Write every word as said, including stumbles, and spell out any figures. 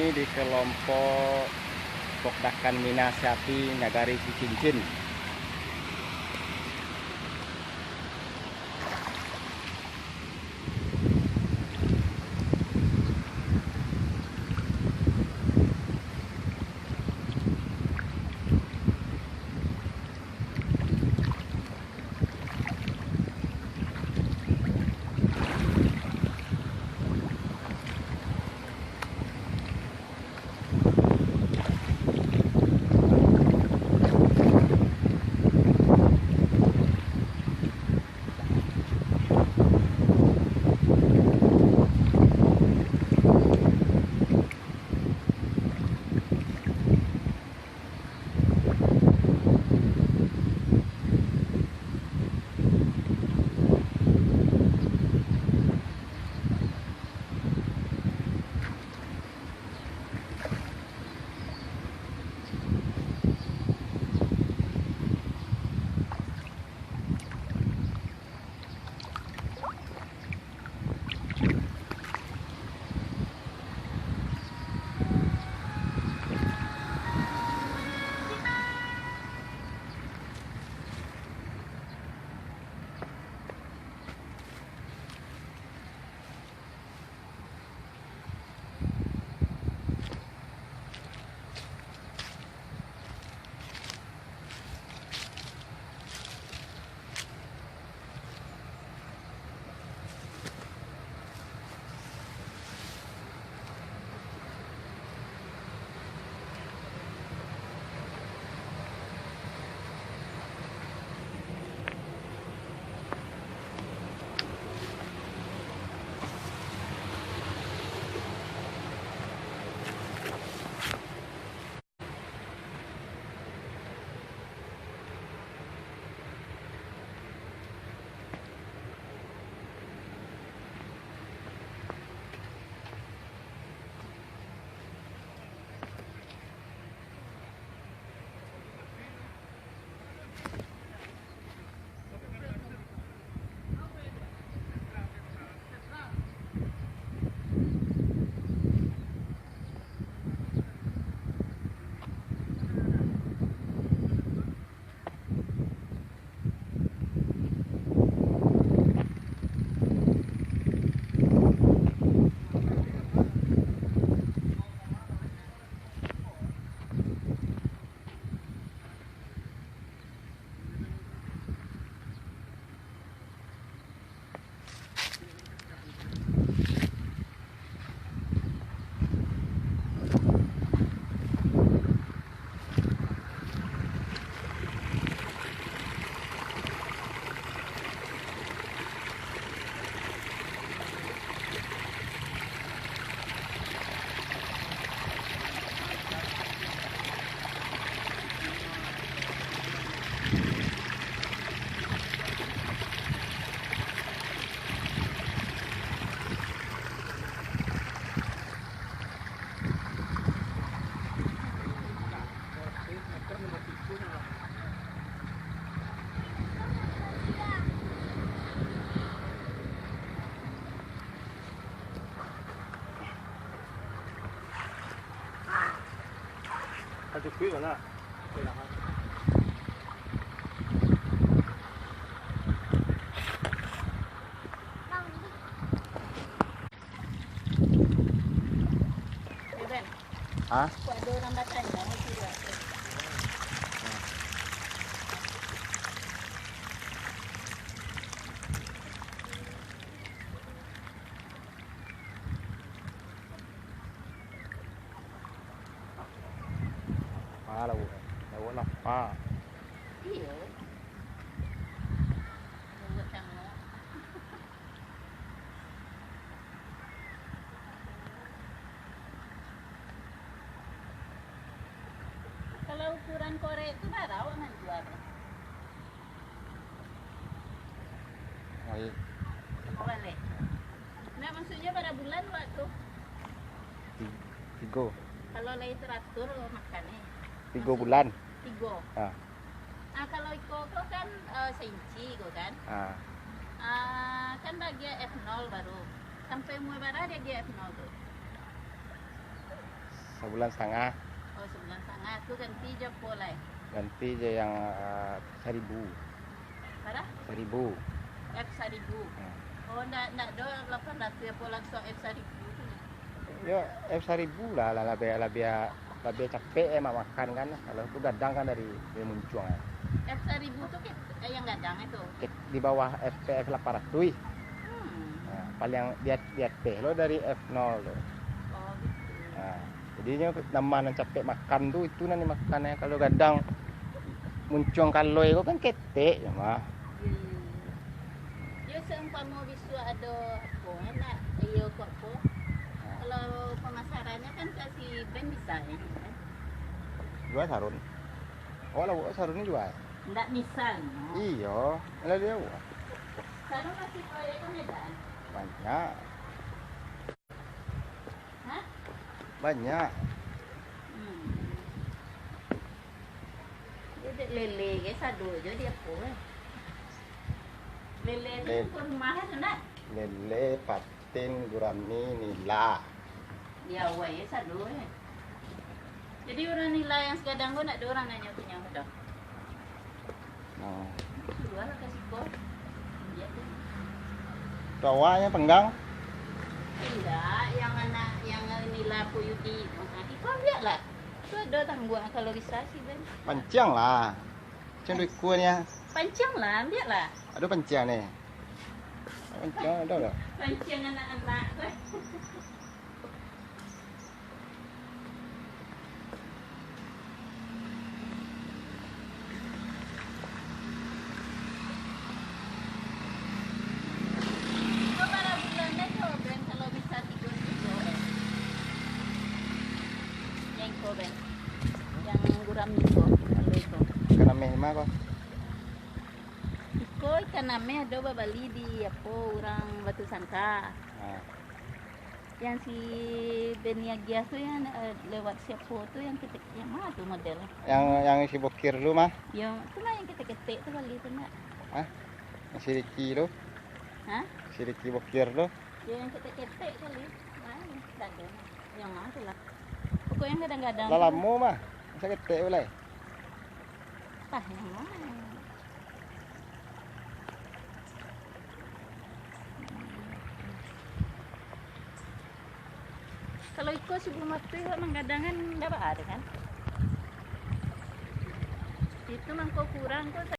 Di kelompok Pokdakan Mina Siapi Nagari Cicincin. Hah? Lawak, lawak lapar. Iyo. Lawak cangok. Kalau ukuran korek tu bara awak manjua tu? Baik. Lima baleh. Nah, maksudnyo bara bulan awak tu? Ti-, tigo. Kalau lai teratur makan ni. Tigo bulan. Tigo. Ah. Ah, kalau iko ko kan, eh, seinci ko kan. Ah. Ah, kan bagian F nol baru. Sampai umur bara dia, dia F nol tu? Sabulan satangah. Oh, sabulan satangah. Tu ganti jo apo lai? Ganti jo yang, ah, saribu. Bara? Saribu. F saribu. Hmm. Oh, ndak, ndak ado lapan ratuih apo langsuang F saribu tu? Yo, F saribu lah, lah labiah, labiah, labiah capek eh mak makan kan. Kalau tu gadang kan dari, dari muncuang eh. F saribu tu ke, eh, yang gadang itu? Di bawah F P F lapan ratuih. Hmm. Nah, paling di, di ateh lo dari F nol tu. Oh, gitu. Nah, jadinyo nama nan capek makan tu itu nan dimakan eh. Kalau gadang muncuang kaloi ko kan ketek je mah. Iya, iya, iya. Yo, seumpamo bisuak ado apo, eh, nak, iyo ko apo. Kalau pamasarannyo kan ka si Ben bisa, eh. Jua sarun. Awak lawak sarun ni jua. Ndak misal, no. Iyo, lah dia awak. Sarun masih proyek ke Medan? Banyak. Hah? Banyak. Hmm. Dia dek lele ke sado jo dia apo, eh. Lele tu Lele. Ke rumah tu nak? Lele, patin, gurami, nila. Di awai je sado, eh. Jadi urang nila yang sagadang ko ndak ado urang nanyo-tanyo doh? Nah, Suruahlah ka siko. Iyo tu. tu awaknyo panggang. Indak, yang anak, yang nila Puyudi tu. Ha, iko ambiaklah. Tu ado tangguang kalau bisa si Ben. Panciang lah. Panciang duit kuah ni ah. Panciang lah, ambiaklah. Ado panciang ni. Panciang ado lah. Panciang anak-anak tu. Iko bara bulan dah tu, Ben, kalau bisa tigo kilo, eh. Yang iko, Ben. Yang gurami iko, kalau iko. Ikan ameh mah ko. Iko ikan ameh ado babali di apo, urang Batu Sangka. Nah, Yang si Beni Agiah tu yang, eh, lewat siapo tu yang ketek, yang ma tu model? yang yang si Bokir dulu mah. Yang tu lah yang ketek-ketek tu bali tu nak. Yang si Riki tu. Hah? Si Riki Bokir tu. Ya, yang ketek-ketek tu bali. Nah, dak ado. Yang ma tu lah. Pokoknya kadang-kadang Lah tu lamo mah. Masa ketek pulai. Tah, yang ma. Kalau iko si Bumatuih awak manggadangan ndak baa doh kan? Itu mangko kurang ko